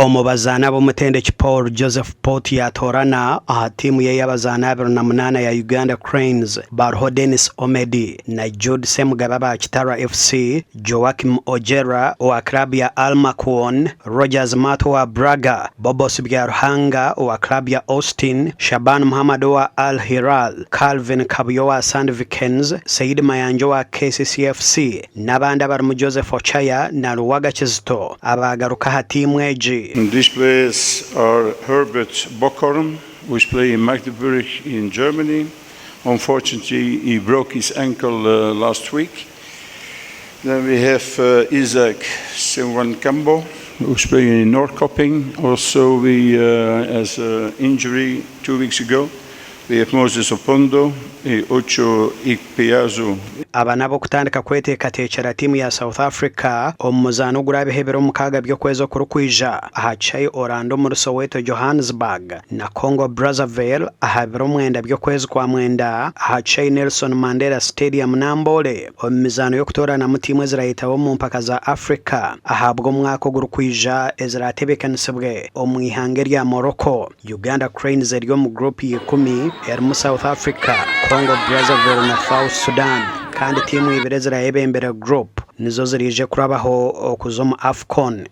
Omu bazaani abu omutendeki Paul Joseph Pot yaatoorana aha tiimu ye y'abazaani 28 ya Uganda Cranes bariho Denis Omedi na Jude Ssemugabe aba Kitara FC, Joachim Ojera owa kiraabu ya Al Makwon, Rogers Mato owa Braga, Bobos Byaruhanga owa kiraabu ya Austin, Shaban Muhammad owa Al Hilal, Calvin Kabuye owa Sandvikens, Said Mayanja owa KCC FC n'abandi abarimu Joseph Ochaya na Luwaga Kizito abaagaruka aha tiimu egi. These players are Herbert Bockhorn, who is playing in Magdeburg in Germany. Unfortunately, he broke his ankle last week. Then we have Isaac Ssewankambo, who's playing in Norrköping. Also, we has an injury 2 weeks ago. We have Moses Opondo, Ocho Ikpeazu. Aba n'ab'okutandika kweteekateekyera tiimu ya South Africa omu muzaano oguraabeho ebiro 6 by'okwezi okurikwija aha kishaayi Orlando omuri Soweto, Johannesburg na Congo Brazzaville aha biro 9 by'okwezi kwa mwenda aha kishaayi Nelson Mandela Stadium Namboole omu mizaano y'okutooranamu tiimu ezirayetaba omu mpaka za Africa ahabw'omwaka ogurikwija eziraatebeekanisibwe omu ihanga erya Morocco. Uganda Cranes eri omu guruupu ya ikumi erimu South Africa, Congo Brazzaville na South Sudan kandi tiimu ibiri ezirayebembere guruupu nizo ziraije kurabaho okuza omu AFCON.